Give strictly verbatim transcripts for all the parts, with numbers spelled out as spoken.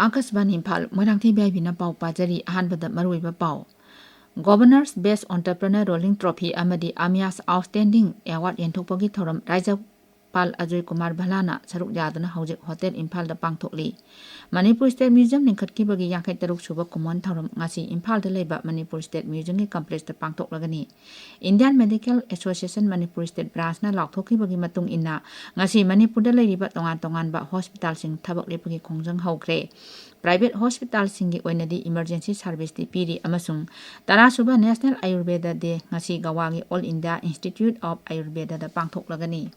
ꯑꯥꯀꯥꯁꯕꯥꯅꯤ Imphal, Moirangthem B ꯑꯥꯏ ꯕꯤꯅ ꯄꯥꯎ ꯄꯥꯖꯔꯤ꯫ ꯑꯍꯥꯟꯕꯗ ꯃꯔꯨꯑꯣꯏꯕ ꯄꯥꯎ꯫ Governor's Best Entrepreneur Rolling Trophy ꯑꯃꯗꯤ ꯑꯃꯤꯌꯥꯁ Outstanding Award ꯌꯦꯟꯊꯣꯛꯄꯒꯤ ꯊꯧꯔꯝ ꯔꯥꯖ꯭ꯌꯄꯥꯜ ꯑꯖꯣꯏ ꯀꯨꯃꯥꯔ ꯚꯜꯂꯥꯅ ꯁꯔꯨꯛ ꯌꯥꯗꯨꯅ ꯍꯧꯖꯤꯛ ꯍꯣꯇꯦꯜ ꯏꯝꯐꯥꯜꯗ ꯄꯥꯡꯊꯣꯛꯂꯤ꯫ ꯃꯅꯤꯄꯨꯔ State Museum ꯂꯤꯡꯈꯠꯈꯤꯕꯒꯤ ꯌꯥꯡꯈꯩ ꯇꯔꯨꯛ ꯁꯨꯕ ꯀꯨꯝꯑꯣꯟ ꯊꯧꯔꯝ ꯉꯁꯤ ꯏꯝꯐꯥꯜꯗ ꯂꯩꯕ Manipur State Museumꯒꯤ complexꯇ ꯄꯥꯡꯊꯣꯛꯂꯒꯅꯤ꯫ Indian Medical Association Manipur State Branchꯅ ꯂꯥꯎꯊꯣꯛꯈꯤꯕꯒꯤ ꯃꯇꯨꯡ ꯏꯟꯅ, ꯉꯁꯤ ꯃꯅꯤꯄꯨꯔꯗ ꯂꯩꯔꯤꯕ ꯇꯣꯉꯥꯟ ꯇꯣꯉꯥꯟꯕ hospitalꯁꯤꯡ ꯊꯕꯛ ꯂꯦꯞꯄꯒꯤ ꯈꯣꯡꯖꯪ ꯍꯧꯈ꯭ꯔꯦ꯫ Private hospitalꯁꯤꯡꯒꯤ ꯑꯣꯏꯅꯗꯤ emergency serviceꯇꯤ ꯄꯤꯔꯤ ꯑꯃꯁꯨꯡ ꯇꯔꯥꯁꯨꯕ National Ayurveda Day ꯉꯁꯤ ꯒꯋꯥꯒꯤ All India Institute of Ayurvedaꯗ ꯄꯥꯡꯊꯣꯛꯂꯒꯅꯤ꯫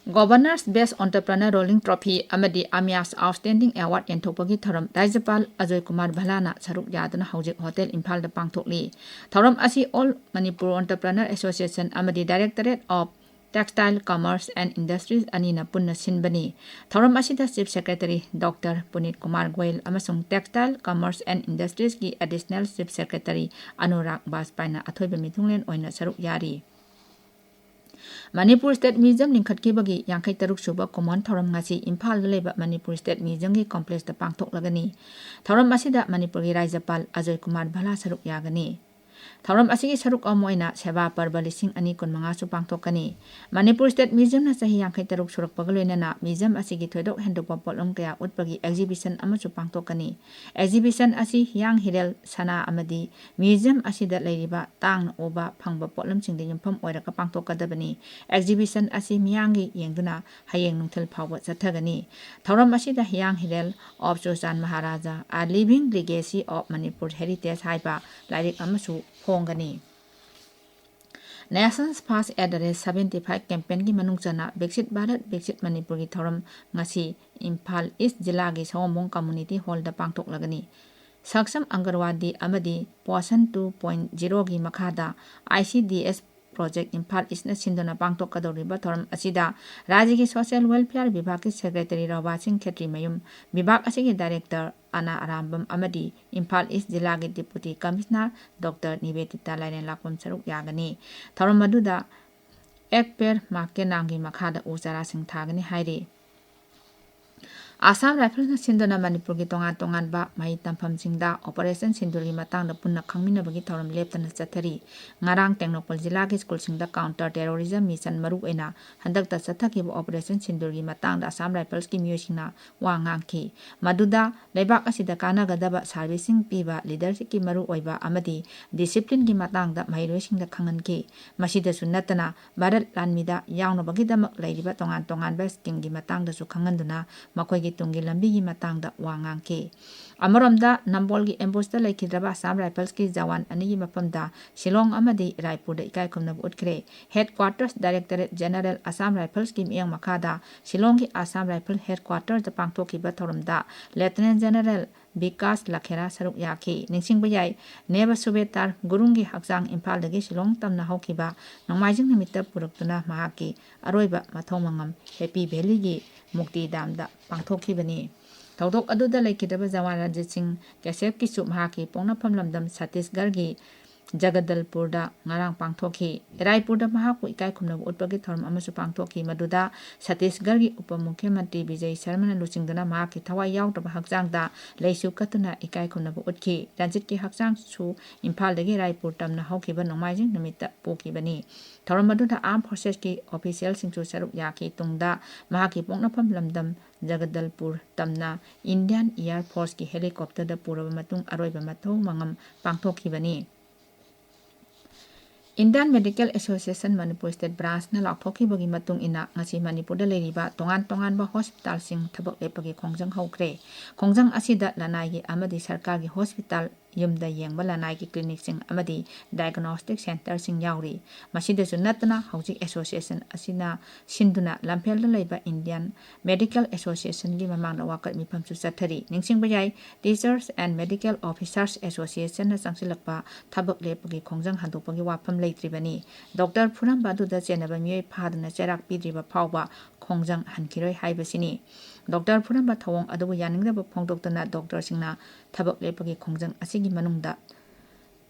Governor's Best Entrepreneur Rolling Trophy ꯑꯃꯗꯤ ꯑꯃꯤꯌꯥꯁ Outstanding Award ꯌꯦꯟꯊꯣꯛꯄꯒꯤ ꯊꯧꯔꯝ ꯔꯥꯖ꯭ꯌꯄꯥꯜ ꯑꯖꯣꯏ ꯀꯨꯃꯥꯔ ꯚꯜꯂꯥꯅ ꯁꯔꯨꯛ ꯌꯥꯗꯨꯅ ꯍꯧꯖꯤꯛ ꯍꯣꯇꯦꯜ ꯏꯝꯐꯥꯜꯗ ꯄꯥꯡꯊꯣꯛꯂꯤ꯫ ꯊꯧꯔꯝ ꯑꯁꯤ All Manipur Entrepreneur Association ꯑꯃꯗꯤ Directorate of Textile Commerce and Industries ꯑꯅꯤꯅ ꯄꯨꯟꯅ ꯁꯤꯟꯕꯅꯤ꯫ ꯊꯧꯔꯝ ꯑꯁꯤꯗ Chief Secretary Doctor ꯄꯨꯅꯤꯠ Kumar Goyal ꯑꯃꯁꯨꯡ Textile Commerce and Industriesꯀꯤ Additional Chief Secretary Anurag ꯕꯥꯖꯄꯥꯏꯅ ꯑꯊꯣꯏꯕ ꯃꯤꯊꯨꯡꯂꯦꯟ ꯑꯣꯏꯅ ꯁꯔꯨꯛ ꯌꯥꯔꯤ꯫ ꯃꯅꯤꯄꯨꯔ State Museum ꯂꯤꯡꯈꯠꯈꯤꯕꯒꯤ ꯌꯥꯡꯈꯩ ꯇꯔꯨꯛ ꯁꯨꯕ ꯀꯨꯝꯑꯣꯟ ꯊꯧꯔꯝ ꯉꯁꯤ ꯏꯝꯐꯥꯜꯗ ꯂꯩꯕ ꯃꯅꯤꯄꯨꯔ State Museumꯒꯤ complexꯇ ꯄꯥꯡꯊꯣꯛꯂꯒꯅꯤ꯫ ꯊꯧꯔꯝ ꯑꯁꯤꯗ ꯃꯅꯤꯄꯨꯔꯒꯤ ꯔꯥꯖ꯭ꯌꯄꯥꯜ ꯑꯖꯣꯏ ꯀꯨꯃꯥꯔ ꯚꯜꯂꯥ ꯁꯔꯨꯛ ꯌꯥꯒꯅꯤ꯫ ꯊꯧꯔꯝ ꯑꯁꯤꯒꯤ ꯁꯔꯨꯛ ꯑꯃ ꯑꯣꯏꯅ ꯁꯦꯕꯥ ꯄꯔꯕ ꯂꯤꯁꯤꯡ ꯑꯅꯤ ꯀꯨꯟꯃꯉꯥꯁꯨ ꯄꯥꯡꯊꯣꯛꯀꯅꯤ꯫ ꯃꯅꯤꯄꯨꯔ State Museumꯅ ꯆꯍꯤ ꯌꯥꯡꯈꯩ ꯇꯔꯨꯛ ꯁꯨꯔꯛꯄꯒ ꯂꯣꯏꯅꯅ museum ꯑꯁꯤꯒꯤ ꯊꯣꯏꯗꯣꯛ ꯍꯦꯟꯗꯣꯛꯄ ꯄꯣꯠꯂꯝ ꯀꯌꯥ ꯎꯠꯄꯒꯤ exhibition ꯑꯃꯁꯨ ꯄꯥꯡꯊꯣꯛꯀꯅꯤ꯫ Exhibition ꯑꯁꯤ ꯍꯤꯌꯥꯡ ꯍꯤꯔꯦꯜ ꯁꯅꯥ ꯑꯃꯗꯤ museum ꯑꯁꯤꯗ ꯂꯩꯔꯤꯕ ꯇꯥꯡꯅ ꯎꯕ ꯐꯪꯕ ꯄꯣꯠꯂꯝꯁꯤꯡꯗ ꯌꯨꯝꯐꯝ ꯑꯣꯏꯔꯒ ꯄꯥꯡꯊꯣꯛꯀꯗꯕꯅꯤ꯫ Exhibition ꯑꯁꯤ ꯃꯤꯌꯥꯝꯒꯤ ꯌꯦꯡꯗꯨꯅ ꯍꯌꯦꯡ ꯅꯨꯡꯊꯤꯜ ꯐꯥꯎꯕ ꯆꯠꯊꯒꯅꯤ꯫ ꯊꯧꯔꯝ ꯑꯁꯤꯗ ꯍꯤꯌꯥꯡ ꯍꯤꯔꯦꯜ of Churachandpur Maharaja, A Living Legacy of Manipur Heritage ꯍꯥꯏꯕ ꯂꯥꯏꯔꯤꯛ ꯑꯃꯁꯨ ꯐꯣꯡꯒꯅꯤ꯫ Nation's First at the Rate seventy five campaignꯒꯤ ꯃꯅꯨꯡ ꯆꯟꯅ Viksit Bharat Viksit Manipurꯒꯤ ꯊꯧꯔꯝ ꯉꯁꯤ ꯏꯝꯐꯥꯜ East ꯖꯤꯂꯥꯒꯤ ꯁꯑꯣꯝꯕꯨꯡ Community Hallꯗ ꯄꯥꯡꯊꯣꯛꯂꯒꯅꯤ꯫ ꯁꯛꯁꯝ ꯑꯪꯒꯔꯋꯥꯗꯤ ꯑꯃꯗꯤ Poshan two point zeroꯒꯤ ꯃꯈꯥꯗ I C D S Project Imphal ꯏꯁꯅ ꯁꯤꯟꯗꯨꯅ ꯄꯥꯡꯊꯣꯛꯀꯗꯧꯔꯤꯕ ꯊꯧꯔꯝ ꯑꯁꯤꯗ ꯔꯥꯖ꯭ꯌꯒꯤ ꯁꯣꯁꯤꯌꯦꯜ ꯋꯦꯜꯐꯤꯌꯔ ꯕꯤꯚꯥꯒꯀꯤ ꯁꯦꯀ꯭ꯔꯦꯇꯔꯤ ꯔꯣꯕꯥ ꯁꯤꯡ ꯈꯦꯇ꯭ꯔꯤꯃꯌꯨꯝ, ꯕꯤꯚꯥꯒ ꯑꯁꯤꯒꯤ ꯗꯥꯏꯔꯦꯛꯇꯔ ꯑꯅꯥ ꯑꯔꯥꯝꯕꯝ ꯑꯃꯗꯤ ꯏꯝꯐꯥꯜ ꯏꯁ ꯖꯤꯂꯥꯒꯤ ꯗꯤꯄꯨꯇꯤ ꯀꯃꯤꯁꯅꯔ ꯗꯣꯛꯇꯔ ꯅꯤꯕꯦꯗꯤꯇꯥ ꯂꯥꯏꯔꯦꯟꯂꯥꯛꯄꯝ ꯁꯔꯨꯛ ꯌꯥꯒꯅꯤ꯫ ꯊꯧꯔꯝ ꯑꯗꯨꯗ ꯑꯦꯛ ꯄꯦꯔ ꯃꯥ ꯀꯦ ꯅꯥꯝꯒꯤ ꯃꯈꯥꯗ ꯎ ꯆꯥꯔꯥꯁꯤꯡ ꯊꯥꯒꯅꯤ ꯍꯥꯏꯔꯤ꯫ ꯑꯁꯥꯝ ꯔꯥꯏꯐꯜꯅ ꯁꯤꯟꯗꯨꯅ ꯃꯅꯤꯄꯨꯔꯒꯤ ꯇꯣꯉꯥꯟ ꯇꯣꯉꯥꯟꯕ ꯃꯍꯩ ꯇꯝꯐꯝꯁꯤꯡꯗ ꯑꯣꯄꯔꯦꯁꯟ ꯁꯤꯟꯗꯨꯔꯒꯤ ꯃꯇꯥꯡꯗ ꯄꯨꯟꯅ ꯈꯪꯃꯤꯟꯅꯕꯒꯤ ꯊꯧꯔꯝ ꯂꯦꯞꯇꯅ ꯆꯠꯊꯔꯤ꯫ ꯉꯔꯥꯡ ꯇꯦꯡꯅꯧꯄꯜ ꯖꯤꯂꯥꯒꯤ ꯁ꯭ꯀꯨꯜꯁꯤꯡꯗ ꯀꯥꯎꯟꯇꯔ ꯇꯦꯔꯣꯔꯤꯖꯝ ꯃꯤꯁꯟ, ꯃꯔꯨꯑꯣꯏꯅ ꯍꯟꯗꯛꯇ ꯆꯠꯊꯈꯤꯕ ꯑꯣꯄꯔꯦꯁꯟ ꯁꯤꯟꯗꯨꯔꯒꯤ ꯃꯇꯥꯡꯗ ꯑꯁꯥꯝ ꯔꯥꯏꯐꯜꯁꯀꯤ ꯃꯤꯑꯣꯏꯁꯤꯡꯅ ꯋꯥ ꯉꯥꯡꯈꯤ꯫ ꯃꯗꯨꯗ ꯂꯩꯕꯥꯛ ꯑꯁꯤꯗ ꯀꯥꯟꯅꯒꯗꯕ ꯁꯥꯔꯚꯤꯁꯁꯤꯡ ꯄꯤꯕ, ꯂꯤꯗꯔꯁꯤꯞꯀꯤ ꯃꯔꯨꯑꯣꯏꯕ ꯑꯃꯗꯤ ꯗꯤꯁꯤꯄ꯭ꯂꯤꯟꯒꯤ ꯃꯇꯥꯡꯗ ꯃꯍꯩꯔꯣꯏꯁꯤꯡꯗ ꯈꯪꯍꯟꯈꯤ꯫ ꯃꯁꯤꯗꯁꯨ ꯅꯠꯇꯅ ꯚꯥꯔꯠ ꯂꯥꯟꯃꯤꯗ ꯌꯥꯎꯅꯕꯒꯤꯗꯃꯛ ꯂꯩꯔꯤꯕ ꯇꯣꯉꯥꯟ ꯇꯣꯉꯥꯟꯕ ꯁ꯭ꯀꯤꯝꯒꯤ ꯃꯇꯥꯡꯗꯁꯨ ꯈꯪꯍꯟꯗꯨꯅ ꯃꯈꯣꯏꯒꯤ ꯇꯨꯡꯒꯤ ꯂꯝꯕꯤꯒꯤ ꯃꯇꯥꯡꯗ ꯋꯥ ꯉꯥꯡꯈꯤ꯫ ꯑꯃꯔꯣꯝꯗ ꯅꯝꯕꯣꯜꯒꯤ ꯑꯦꯝꯕꯨꯁꯇ ꯂꯩꯈꯤꯗ꯭ꯔꯕ ꯑꯁꯥꯝ ꯔꯥꯏꯐꯜꯁꯀꯤ ꯖꯋꯥꯟ ꯑꯅꯤꯒꯤ ꯃꯐꯝꯗ ꯁꯤꯂꯣꯡ ꯑꯃꯗꯤ ꯔꯥꯏꯄꯨꯔꯗ ꯏꯀꯥꯏ ꯈꯨꯝꯅꯕ ꯎꯠꯈ꯭ꯔꯦ꯫ ꯍꯦꯗ ꯀ꯭ꯋꯥꯔꯇꯔꯁ ꯗꯥꯏꯔꯦꯛꯇꯣꯔꯦꯠ ꯖꯦꯅꯔꯦꯜ ꯑꯁꯥꯝ ꯔꯥꯏꯐꯜꯁꯀꯤ ꯃꯤꯠꯌꯦꯡ ꯃꯈꯥꯗ ꯁꯤꯂꯣꯡꯒꯤ ꯑꯁꯥꯝ ꯔꯥꯏꯐꯜ ꯍꯦꯗ ꯀ꯭ꯋꯥꯔꯇꯔꯗ ꯄꯥꯡꯊꯣꯛꯈꯤꯕ ꯊꯧꯔꯝꯗ ꯂꯦꯐꯇꯤꯅꯦꯟ ꯖꯦꯅꯔꯦꯜ ꯕꯤꯀꯥꯁ ꯂꯈꯦꯔꯥ ꯁꯔꯨꯛ ꯌꯥꯈꯤ꯫ ꯅꯤꯡꯁꯤꯡꯕ ꯌꯥꯏ, ꯅꯦꯕ ꯁꯨꯕꯦꯇꯥꯔ ꯒꯨꯔꯨꯡꯒꯤ ꯍꯛꯆꯥꯡ ꯏꯝꯐꯥꯜꯗꯒꯤ ꯁꯤꯂꯣꯡ ꯇꯝꯅ ꯍꯧꯈꯤꯕ ꯅꯣꯡꯃꯥꯏꯖꯤꯡ ꯅꯨꯃꯤꯠꯇ ꯄꯨꯔꯛꯇꯨꯅ ꯃꯍꯥꯛꯀꯤ ꯑꯔꯣꯏꯕ ꯃꯊꯧ ꯃꯉꯝ ꯍꯦꯄꯤ ꯚꯦꯂꯤꯒꯤ ꯃꯨꯛꯇꯤ ꯗꯥꯝꯗ ꯄꯥꯡꯊꯣꯛꯈꯤꯕꯅꯤ꯫ ꯊꯧꯗꯣꯛ ꯑꯗꯨꯗ ꯂꯩꯈꯤꯗꯕ ꯖꯋꯥꯟ ꯔꯟꯖꯤꯠ ꯁꯤꯡ ꯀꯦꯁꯦꯞꯀꯤꯁꯨ ꯃꯍꯥꯛꯀꯤ ꯄꯣꯛꯅꯐꯝ ꯂꯝꯗꯝ ꯁꯠꯇꯤꯁꯒꯔꯒꯤ ꯖꯒꯗꯜꯄꯨꯔꯗ ꯉꯔꯥꯡ ꯄꯥꯡꯊꯣꯛꯈꯤ꯫ ꯏꯔꯥꯏꯄꯨꯔꯗ ꯃꯍꯥꯛꯄꯨ ꯏꯀꯥꯏ ꯈꯨꯝꯅꯕ ꯎꯠꯄꯒꯤ ꯊꯧꯔꯝ ꯑꯃꯁꯨ ꯄꯥꯡꯊꯣꯛꯈꯤ, ꯃꯗꯨꯗ ꯁꯠꯇꯤꯁꯒꯔꯒꯤ ꯎꯄ ꯃꯨꯈ꯭ꯌ ꯃꯟꯇ꯭ꯔꯤ ꯕꯤꯖꯌ ꯁꯔꯃꯅ ꯂꯨꯆꯤꯡꯗꯨꯅ ꯃꯍꯥꯛꯀꯤ ꯊꯋꯥꯏ ꯌꯥꯎꯗ꯭ꯔꯕ ꯍꯛꯆꯥꯡꯗ ꯂꯩꯁꯨ ꯀꯠꯇꯨꯅ ꯏꯀꯥꯏ ꯈꯨꯝꯅꯕ ꯎꯠꯈꯤ꯫ ꯔꯟꯖꯤꯠꯀꯤ ꯍꯛꯆꯥꯡꯁꯨ ꯏꯝꯐꯥꯜꯗꯒꯤ ꯔꯥꯏꯄꯨꯔ ꯇꯝꯅ ꯍꯧꯈꯤꯕ ꯅꯣꯡꯃꯥꯏꯖꯤꯡ ꯅꯨꯃꯤꯠꯇ ꯄꯨꯈꯤꯕꯅꯤ꯫ ꯊꯧꯔꯝ ꯑꯗꯨꯗ ꯑꯥꯔꯝ ꯐꯣꯔꯁꯦꯁꯀꯤ ꯑꯣꯐꯤꯁꯤꯌꯦꯜꯁꯤꯡꯁꯨ ꯁꯔꯨꯛ ꯌꯥꯈꯤ꯫ ꯇꯨꯡꯗ ꯃꯍꯥꯛꯀꯤ ꯄꯣꯛꯅꯐꯝ ꯂꯝꯗꯝ ꯖꯒꯗꯜꯄꯨꯔ ꯇꯝꯅ ꯏꯟꯗꯤꯌꯥꯟ ꯏꯌꯥꯔ ꯐꯣꯔꯁꯀꯤ ꯍꯦꯂꯤꯀꯣꯞꯇꯔꯗ ꯄꯨꯔꯕ ꯃꯇꯨꯡ ꯑꯔꯣꯏꯕ ꯃꯊꯧ ꯃꯉꯝ ꯄꯥꯡꯊꯣꯛꯈꯤꯕꯅꯤ꯫ Indian medical association Manipur state ꯕ꯭ꯔꯥꯟꯁꯅ ꯂꯥꯎꯊꯣꯛꯈꯤꯕꯒꯤ ꯃꯇꯨꯡ ꯏꯟꯅ, ꯉꯁꯤ ꯃꯅꯤꯄꯨꯔꯗ ꯂꯩꯔꯤꯕ ꯇꯣꯉꯥꯟ ꯇꯣꯉꯥꯟꯕ ꯍꯣꯁꯄꯤꯇꯥꯜꯁꯤꯡ ꯊꯕꯛ ꯂꯦꯞꯄꯒꯤ ꯈꯣꯡꯖꯪ ꯍꯧꯈ꯭ꯔꯦ꯫ ꯈꯣꯡꯖꯪ ꯑꯁꯤꯗ ꯂꯅꯥꯏꯒꯤ ꯑꯃꯗꯤ ꯁꯔꯀꯥꯔꯒꯤ ꯍꯣꯁꯄꯤꯇꯥꯜ ꯌꯨꯝꯗ ꯌꯦꯡꯕ ꯂꯅꯥꯏꯒꯤ ꯀ꯭ꯂꯤꯅꯤꯛꯁꯤꯡ ꯑꯃꯗꯤ ꯗꯥꯏꯒꯅꯣꯁꯇꯤꯛ ꯁꯦꯟꯇꯔꯁꯤꯡ ꯌꯥꯎꯔꯤ꯫ ꯃꯁꯤꯗꯁꯨ ꯅꯠꯇꯅ ꯍꯧꯖꯤꯛ ꯑꯦꯁꯣꯁꯤꯌꯦꯁꯟ ꯑꯁꯤꯅ ꯁꯤꯟꯗꯨꯅ ꯂꯝꯐꯦꯜꯗ ꯂꯩꯕ ꯏꯟꯗꯤꯌꯥꯟ ꯃꯦꯗꯤꯀꯦꯜ ꯑꯦꯁꯣꯁꯤꯌꯦꯁꯟꯒꯤ ꯃꯃꯥꯡꯗ ꯋꯥꯀꯠ ꯃꯤꯐꯝꯁꯨ ꯆꯠꯊꯔꯤ꯫ ꯅꯤꯡꯁꯤꯡꯕ ꯌꯥꯏ, Teachers and Medical Officers Associationꯅ ꯆꯪꯁꯤꯜꯂꯛꯄ ꯊꯕꯛ ꯂꯦꯞꯄꯒꯤ ꯈꯣꯡꯖꯪ ꯍꯟꯗꯣꯛꯄꯒꯤ ꯋꯥꯐꯝ ꯂꯩꯇ꯭ꯔꯤꯕꯅꯤ꯫ ꯗꯣꯛꯇꯔ ꯐꯨꯔꯝꯕ ꯑꯗꯨꯗ ꯆꯦꯟꯅꯕ ꯃꯤꯑꯣꯏ ꯐꯥꯗꯨꯅ ꯆꯩꯔꯥꯛ ꯄꯤꯗ꯭ꯔꯤꯕ ꯐꯥꯎꯕ ꯈꯣꯡꯖꯪ ꯍꯟꯈꯤꯔꯣꯏ ꯍꯥꯏꯕꯁꯤꯅꯤ꯫ ꯗꯣꯛꯇꯔ ꯐꯨꯔꯝꯕ ꯊꯧꯑꯣꯡ ꯑꯗꯨꯕꯨ ꯌꯥꯅꯤꯡꯗꯕ ꯐꯣꯡꯗꯣꯛꯇꯨꯅ ꯗꯣꯛꯇꯔꯁꯤꯡꯅ ꯊꯕꯛ ꯂꯦꯞꯄꯒꯤ ꯈꯣꯡꯖꯪ ꯑꯁꯤꯒꯤ ꯃꯅꯨꯡꯗ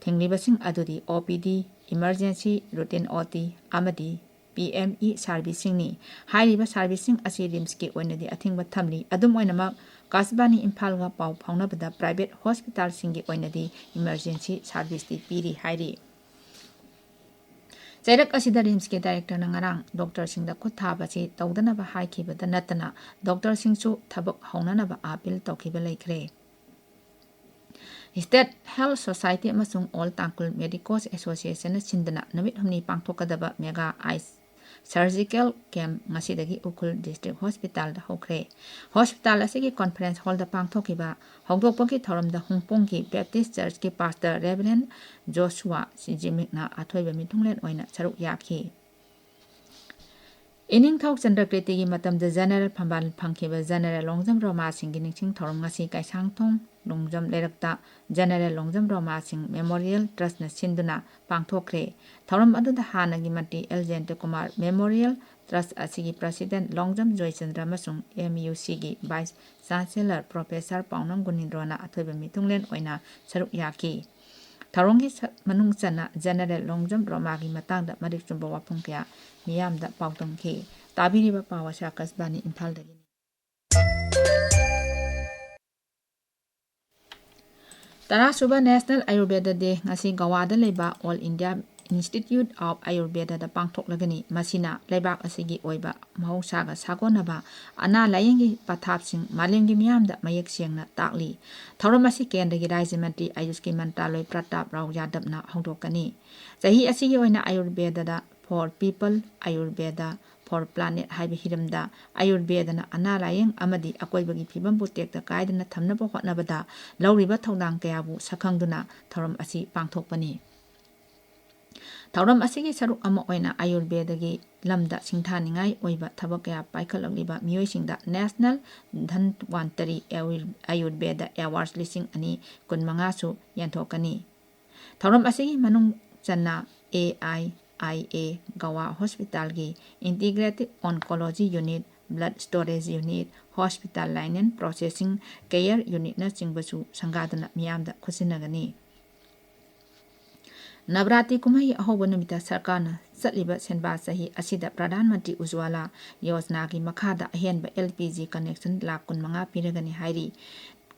ꯊꯤꯡꯂꯤꯕꯁꯤꯡ ꯑꯗꯨꯗꯤ OPD, Emergency, Routine OT ꯑꯃꯗꯤ PME serviceꯁꯤꯡꯅꯤ꯫ ꯍꯥꯏꯔꯤꯕ serviceꯁꯤꯡ ꯑꯁꯤ RIMSꯀꯤ ꯑꯣꯏꯅꯗꯤ ꯑꯊꯤꯡꯕ ꯊꯝꯂꯤ꯫ ꯑꯗꯨꯝ ꯑꯣꯏꯅꯃꯛ, ꯑꯀꯥꯁꯕꯥꯅꯤ ꯏꯝꯐꯥꯜꯒ ꯄꯥꯎ ꯐꯥꯎꯅꯕꯗ private hospitalꯁꯤꯡꯒꯤ ꯑꯣꯏꯅꯗꯤ emergency serviceꯇꯤ ꯄꯤꯔꯤ ꯍꯥꯏꯔꯤ꯫ ꯆꯩꯔꯛ ꯑꯁꯤꯗ RIMSꯀꯤ directorꯅ ꯉꯔꯥꯡ ꯗꯣꯛꯇꯔꯁꯤꯡꯗ ꯈꯨꯠ ꯊꯥꯕ ꯑꯁꯤ ꯇꯧꯗꯅꯕ ꯍꯥꯏꯈꯤꯕꯗ ꯅꯠꯇꯅ, ꯗꯣꯛꯇꯔꯁꯤꯡꯁꯨ ꯊꯕꯛ ꯍꯧꯅꯅꯕ appeal ꯇꯧꯈꯤꯕ ꯂꯩꯈ꯭ꯔꯦ꯫ State Health Society ꯑꯃꯁꯨꯡ All Tangkhul Medicos Associationꯅ ꯁꯤꯟꯗꯨꯅ ꯅꯨꯃꯤꯠ ꯍꯨꯝꯅꯤ ꯄꯥꯡꯊꯣꯛꯀꯗꯕ mega eye surgical camp ꯉꯁꯤꯗꯒꯤ ꯎꯈ꯭ꯔꯨꯜ District Hospitalꯗ ꯍꯧꯈ꯭ꯔꯦ꯫ Hospital ꯑꯁꯤꯒꯤ conference hallꯗ ꯄꯥꯡꯊꯣꯛꯈꯤꯕ ꯍꯧꯗꯣꯛꯄꯒꯤ ꯊꯧꯔꯝꯗ ꯍꯣꯡꯄꯣꯡꯒꯤ Baptist Churchꯀꯤ pastor Reverend Joshua ꯁꯤꯖꯤꯃꯤꯛꯅ ꯑꯊꯣꯏꯕ ꯃꯤꯊꯨꯡꯂꯦꯟ ꯑꯣꯏꯅ ꯁꯔꯨꯛ ꯌꯥꯈꯤ꯫ ꯏꯅꯤꯡꯊꯧ ꯆꯟꯗ꯭ꯔꯀ꯭ꯔꯤꯇꯤꯒꯤ ꯃꯇꯝꯗ General ꯐꯝꯕꯥꯜ ꯐꯪꯈꯤꯕ General ꯂꯣꯡꯖꯝ ꯔꯣꯃꯥ ꯁꯤꯡꯒꯤ ꯅꯤꯡꯁꯤꯡ ꯊꯧꯔꯝ ꯉꯁꯤ ꯀꯩꯁꯥꯡꯊꯣꯡ ꯂꯣꯡꯖꯝ ꯂꯩꯔꯛꯇ General ꯂꯣꯡꯖꯝ ꯔꯣꯃꯥ ꯁꯤꯡ Memorial Trustꯅ ꯁꯤꯟꯗꯨꯅ ꯄꯥꯡꯊꯣꯛꯈ꯭ꯔꯦ꯫ ꯊꯧꯔꯝ ꯑꯗꯨꯗ ꯍꯥꯟꯅꯒꯤ ꯃꯟꯇ꯭ꯔꯤ ꯑꯦꯜ ꯖꯌꯟꯇꯀꯨꯃꯥꯔ, Memorial Trust ꯑꯁꯤꯒꯤ President ꯂꯣꯡꯖꯝ ꯖꯣꯏꯆꯟꯗ꯭ꯔ ꯑꯃꯁꯨꯡ MUCꯒꯤ Vice Chancellor Professor ꯄꯥꯎꯅꯝ ꯒꯨꯅꯤꯟꯗ꯭ꯔꯣꯅ ꯑꯊꯣꯏꯕ ꯃꯤꯊꯨꯡꯂꯦꯟ ꯑꯣꯏꯅ ꯁꯔꯨꯛ ꯌꯥꯈꯤ꯫ ꯊꯧꯔꯝꯒꯤ ꯁ-, ꯃꯅꯨꯡ ꯆꯟꯅ General ꯂꯣꯡꯖꯝ ꯔꯣꯃꯥꯒꯤ ꯃꯇꯥꯡꯗ ꯃꯔꯤꯛ ꯆꯨꯝꯕ ꯋꯥꯐꯝ ꯀꯌꯥ ꯃꯤꯌꯥꯝꯗ ꯄꯥꯎꯗꯝꯈꯤ꯫ ꯇꯥꯕꯤꯔꯤꯕ ꯄꯥꯎ ꯑꯁꯤ ꯑꯀꯥꯁꯕꯥꯅꯤ ꯏꯝꯐꯥꯜꯗꯒꯤꯅꯤ꯫ ꯇꯔꯥꯁꯨꯕ National Ayurveda Day ꯉꯁꯤ ꯒꯋꯥꯗ ꯂꯩꯕ All India Institute of Ayurveda ꯗ ꯄꯥꯡꯊꯣꯛꯂꯒꯅꯤ꯫ ꯃꯁꯤꯅ ꯂꯩꯕꯥꯛ ꯑꯁꯤꯒꯤ ꯑꯣꯏꯕ ꯃꯍꯧꯁꯥꯒ ꯁꯥꯒꯣꯟꯅꯕ ꯑꯅꯥ ꯂꯥꯌꯦꯡꯒꯤ ꯄꯊꯥꯞꯁꯤꯡ ꯃꯥꯂꯦꯝꯒꯤ ꯃꯤꯌꯥꯝꯗ ꯃꯌꯦꯛ ꯁꯦꯡꯅ ꯇꯥꯛꯂꯤ꯫ ꯊꯧꯔꯝ ꯑꯁꯤ ꯀꯦꯟꯗ꯭ꯔꯒꯤ ꯔꯥꯖ꯭ꯌ ꯃꯟꯇ꯭ꯔꯤ ꯑꯌꯨꯁꯀꯤ ꯃꯟꯇ꯭ꯔꯥꯂꯣꯏ ꯄ꯭ꯔꯇꯥꯞ ꯔꯥꯎ ꯌꯥꯗꯕꯅ ꯍꯧꯗꯣꯛꯀꯅꯤ꯫ ꯆꯍꯤ ꯑꯁꯤꯒꯤ ꯑꯣꯏꯅ ꯑꯌꯨꯔꯕꯦꯗꯗ For People, Ayurveda for Planet ꯍꯥꯏꯕ ꯍꯤꯔꯝꯗ ꯑꯌꯨꯔꯕꯦꯗꯅ ꯑꯅꯥ ꯂꯥꯌꯦꯡ ꯑꯃꯗꯤ ꯑꯀꯣꯏꯕꯒꯤ ꯐꯤꯕꯝꯕꯨ ꯇꯦꯛꯇ ꯀꯥꯏꯗꯅ ꯊꯝꯅꯕ ꯍꯣꯠꯅꯕꯗ ꯂꯧꯔꯤꯕ ꯊꯧꯗꯥꯡ ꯀꯌꯥꯕꯨ ꯁꯛꯈꯪꯗꯨꯅ ꯊꯧꯔꯝ ꯑꯁꯤ ꯄꯥꯡꯊꯣꯛꯄꯅꯤ꯫ ꯊꯧꯔꯝ ꯑꯁꯤꯒꯤ ꯁꯔꯨꯛ ꯑꯃ ꯑꯣꯏꯅ ꯑꯌꯨꯔꯕꯦꯗꯒꯤ ꯂꯝꯗ ꯁꯤꯡꯊꯥꯅꯤꯡꯉꯥꯏ ꯑꯣꯏꯕ ꯊꯕꯛ ꯀꯌꯥ ꯄꯥꯏꯈꯠꯂꯛꯂꯤꯕ ꯃꯤꯑꯣꯏꯁꯤꯡꯗ National Dhanvantari ꯑꯌꯨꯔꯕꯦꯗ Awards ꯂꯤꯁꯤꯡ ꯑꯅꯤ ꯀꯨꯟꯃꯉꯥꯁꯨ ꯌꯦꯟꯊꯣꯛꯀꯅꯤ꯫ ꯊꯧꯔꯝ ꯑꯁꯤꯒꯤ ꯃꯅꯨꯡ ꯆꯟꯅ ꯑꯦ ꯑꯥꯏ ꯑꯥꯏ ꯑꯦ ꯒꯋꯥ ꯍꯣꯁꯄꯤꯇꯥꯜꯒꯤ Integrated Oncology Unit, Blood Storage Unit, Hospital Linen Processing Care Unitꯅꯆꯤꯡꯕꯁꯨ ꯁꯪꯒꯥꯗꯨꯅ ꯃꯤꯌꯥꯝꯗ ꯈꯨꯠꯁꯤꯟꯅꯒꯅꯤ꯫ ꯅꯕꯔꯥꯇꯤ ꯀꯨꯝꯍꯩ ꯑꯍꯧꯕ ꯅꯨꯃꯤꯠꯇ ꯁꯔꯀꯥꯔꯅ ꯆꯠꯂꯤꯕ ꯁꯦꯟꯕꯥ ꯆꯍꯤ ꯑꯁꯤꯗ ꯄ꯭ꯔꯙꯥꯟ ꯃꯟꯇ꯭ꯔꯤ ꯎꯖ꯭ꯋꯥꯂꯥ ꯌꯣꯖꯅꯥꯒꯤ ꯃꯈꯥꯗ ꯑꯍꯦꯟꯕ L P G connection lakh ꯀꯨꯟꯃꯉꯥ ꯄꯤꯔꯒꯅꯤ ꯍꯥꯏꯔꯤ꯫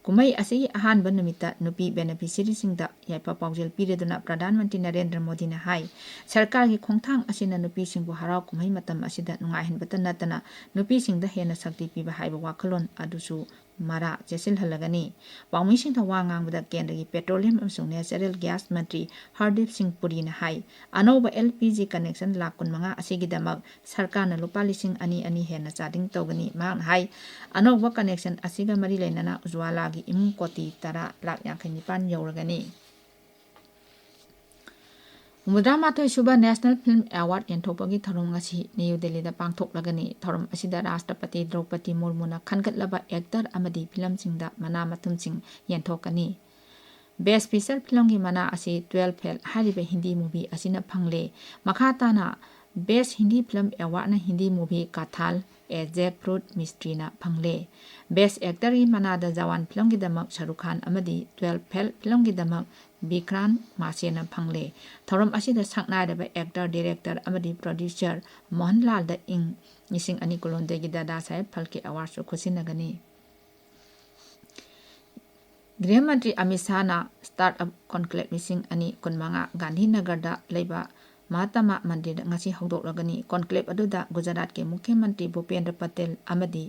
ꯀꯨꯝꯍꯩ ꯑꯁꯤꯒꯤ ꯑꯍꯥꯟꯕ ꯅꯨꯃꯤꯠꯇ ꯅꯨꯄꯤ beneficiaryꯁꯤꯡꯗ ꯌꯥꯏꯐ ꯄꯥꯎꯖꯦꯜ ꯄꯤꯔꯗꯨꯅ ꯄ꯭ꯔꯙꯥꯟ ꯃꯟꯇ꯭ꯔꯤ ꯅꯔꯦꯟꯗ꯭ꯔ ꯃꯣꯗꯤꯅ ꯍꯥꯏ, ꯁꯔꯀꯥꯔꯒꯤ ꯈꯣꯡꯊꯥꯡ ꯑꯁꯤꯅ ꯅꯨꯄꯤꯁꯤꯡꯕꯨ ꯍꯔꯥꯎ ꯀꯨꯝꯍꯩ ꯃꯇꯝ ꯑꯁꯤꯗ ꯅꯨꯡꯉꯥꯏꯍꯟꯕꯇ ꯅꯠꯇꯅ ꯅꯨꯄꯤꯁꯤꯡꯗ ꯍꯦꯟꯅ ꯁꯛꯇꯤ ꯄꯤꯕ ꯍꯥꯏꯕ ꯋꯥꯈꯜꯂꯣꯟ ꯑꯗꯨꯁꯨ ꯃꯔꯥ ꯆꯦꯠꯁꯤꯜꯍꯜꯂꯒꯅꯤ꯫ ꯄꯥꯎꯃꯤꯁꯤꯡꯗ ꯋꯥ ꯉꯥꯡꯕꯗ ꯀꯦꯟꯗ꯭ꯔꯒꯤ petroleum ꯑꯃꯁꯨꯡ natural gas ꯃꯟꯇ꯭ꯔꯤ ꯍꯔꯗꯤꯞ ꯁꯤꯡ ꯄꯨꯔꯤꯅ ꯍꯥꯏ, ꯑꯅꯧꯕ L P G connection lakh ꯀꯨꯟꯃꯉꯥ ꯑꯁꯤꯒꯤꯗꯃꯛ ꯁꯔꯀꯥꯔꯅ ꯂꯨꯄꯥ ꯂꯤꯁꯤꯡ ꯑꯅꯤ ꯑꯅꯤ ꯍꯦꯟꯅ ꯆꯥꯗꯤꯡ ꯇꯧꯒꯅꯤ꯫ ꯃꯍꯥꯛꯅ ꯍꯥꯏ, ꯑꯅꯧꯕ connection ꯑꯁꯤꯒ ꯃꯔꯤ ꯂꯩꯅꯅ ꯎꯖ꯭ꯋꯥꯂꯥꯒꯤ ꯏꯃꯨꯡ ꯀꯣꯇꯤ ꯇꯔꯥ ꯂꯥꯈ ꯌꯥꯡꯈꯩ ꯅꯤꯄꯥꯟ ꯌꯧꯔꯒꯅꯤ꯫ ꯍꯨꯝꯐꯨꯇꯔꯥ ꯃꯥꯊꯣꯏ ꯁꯨꯕ National Film Award ꯌꯦꯟꯊꯣꯛꯄꯒꯤ ꯊꯧꯔꯝ ꯉꯁꯤ ꯅ꯭ꯌꯨ ꯗꯦꯜꯂꯤꯗ ꯄꯥꯡꯊꯣꯛꯂꯒꯅꯤ꯫ ꯊꯧꯔꯝ ꯑꯁꯤꯗ ꯔꯥꯁꯇ꯭ꯔꯄꯇꯤ ꯗ꯭ꯔꯧꯄꯗꯤ ꯃꯨꯔꯃꯨꯅ ꯈꯟꯒꯠꯂꯕ actor ꯑꯃꯗꯤ ꯐꯤꯂꯝꯁꯤꯡꯗ ꯃꯅꯥ ꯃꯊꯨꯝꯁꯤꯡ ꯌꯦꯟꯊꯣꯛꯀꯅꯤ꯫ Best Feature ꯐꯤꯂꯝꯒꯤ ꯃꯅꯥ ꯑꯁꯤ Twelve Fail ꯍꯥꯏꯔꯤꯕ ꯍꯤꯟꯗꯤ movie ꯑꯁꯤꯅ ꯐꯪꯂꯦ꯫ ꯃꯈꯥ ꯇꯥꯅ Best Hindi Film Awardꯅ Hindi movie ꯀꯥꯊꯥꯜ A Jackfruit Mysteryꯅ ꯐꯪꯂꯦ꯫ Best Actorꯒꯤ ꯃꯅꯥꯗ ꯖꯋꯥꯟ ꯐꯤꯂꯝꯒꯤꯗꯃꯛ ꯁꯥꯔꯨꯈ ꯈꯥꯟ ꯑꯃꯗꯤ Twelve Fail ꯐꯤꯂꯝꯒꯤꯗꯃꯛ ꯕꯤꯀ꯭ꯔꯥꯟ ꯃꯥꯁꯦꯅ ꯐꯪꯂꯦ꯫ ꯊꯧꯔꯝ ꯑꯁꯤꯗ ꯁꯛꯅꯥꯏꯔꯕ actor, director ꯑꯃꯗꯤ producer ꯃꯣꯍꯟꯂꯥꯜꯗ ꯏꯪ ꯂꯤꯁꯤꯡ ꯑꯅꯤ ꯀꯨꯟꯍꯨꯝꯗꯣꯏꯒꯤ ꯗꯥꯗꯥ ꯁꯥꯍꯦꯕ ꯐꯥꯜꯀꯦ Awardꯁꯨ ꯈꯨꯠꯁꯤꯟꯅꯒꯅꯤ꯫ ꯒ꯭ꯔꯤꯍ ꯃꯟꯇ꯭ꯔꯤ ꯑꯃꯤꯠ ꯁꯥꯍꯅ Startup Conclave ꯂꯤꯁꯤꯡ ꯑꯅꯤ ꯀꯨꯟꯃꯉꯥ ꯒꯥꯟꯙꯤꯅꯒꯔꯗ ꯂꯩꯕ ꯃꯍꯥꯇꯃꯥ ꯃꯟꯗꯤꯔꯗ ꯉꯁꯤ ꯍꯧꯗꯣꯛꯂꯒꯅꯤ꯫ Conclave ꯑꯗꯨꯗ ꯒꯨꯖꯔꯥꯠꯀꯤ ꯃꯨꯈ꯭ꯌ ꯃꯟꯇ꯭ꯔꯤ ꯚꯨꯄꯦꯟꯗ꯭ꯔ ꯄꯇꯦꯜ ꯑꯃꯗꯤ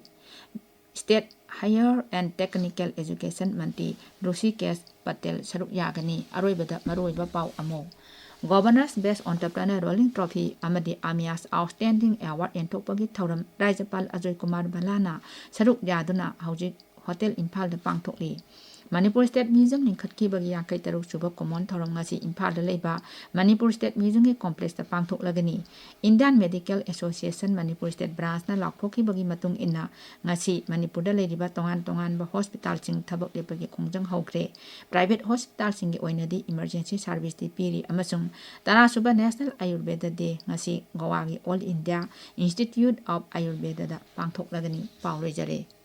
State Higher and Technical Education ꯃꯟꯇ꯭ꯔꯤ ꯔꯨꯁꯤꯀꯦꯁ ꯄꯇꯦꯜ ꯁꯔꯨꯛ ꯌꯥꯒꯅꯤ꯫ ꯑꯔꯣꯏꯕꯗ ꯃꯔꯨꯑꯣꯏꯕ ꯄꯥꯎ ꯑꯃꯨꯛ꯫ Governors Best Entrepreneur Rolling Trophy ꯑꯃꯗꯤ AMIAS Outstanding Award ꯌꯦꯟꯊꯣꯛꯄꯒꯤ ꯊꯧꯔꯝ ꯔꯥꯖ꯭ꯌꯄꯥꯜ ꯑꯖꯣꯏ ꯀꯨꯃꯥꯔ ꯚꯜꯂꯥꯅ ꯁꯔꯨꯛ ꯌꯥꯗꯨꯅ ꯍꯧꯖꯤꯛ ꯍꯣꯇꯦꯜ ꯏꯝꯐꯥꯜꯗ ꯄꯥꯡꯊꯣꯛꯂꯤ꯫ ꯃꯅꯤꯄꯨꯔ State Museum ꯂꯤꯡꯈꯠꯈꯤꯕꯒꯤ ꯌꯥꯡꯈꯩ ꯇꯔꯨꯛ ꯁꯨꯕ ꯀꯨꯝꯑꯣꯟ ꯊꯧꯔꯝ ꯉꯁꯤ ꯏꯝꯐꯥꯜꯗ ꯂꯩꯕ ꯃꯅꯤꯄꯨꯔ State Museum ꯒꯤ complex ꯇ ꯄꯥꯡꯊꯣꯛꯂꯒꯅꯤ꯫ Indian Medical Association Manipur State Branch ꯅ ꯂꯥꯎꯊꯣꯛꯈꯤꯕꯒꯤ ꯃꯇꯨꯡ ꯏꯟꯅ, ꯉꯁꯤ ꯃꯅꯤꯄꯨꯔꯗ ꯂꯩꯔꯤꯕ ꯇꯣꯉꯥꯟ ꯇꯣꯉꯥꯟꯕ hospital ꯁꯤꯡ ꯊꯕꯛ ꯂꯦꯞꯄꯒꯤ ꯈꯣꯡꯖꯪ ꯍꯧꯈ꯭ꯔꯦ꯫ Private hospital ꯁꯤꯡꯒꯤ ꯑꯣꯏꯅꯗꯤ emergency service ꯇꯤ ꯄꯤꯔꯤ ꯑꯃꯁꯨꯡ ꯇꯔꯥ ꯁꯨꯕ National Ayurveda Day ꯉꯁꯤ ꯒꯣꯋꯥꯒꯤ All India Institute of Ayurveda ꯗ ꯄꯥꯡꯊꯣꯛꯂꯒꯅꯤ꯫ ꯄꯥꯎ ꯂꯣꯏꯖꯔꯦ꯫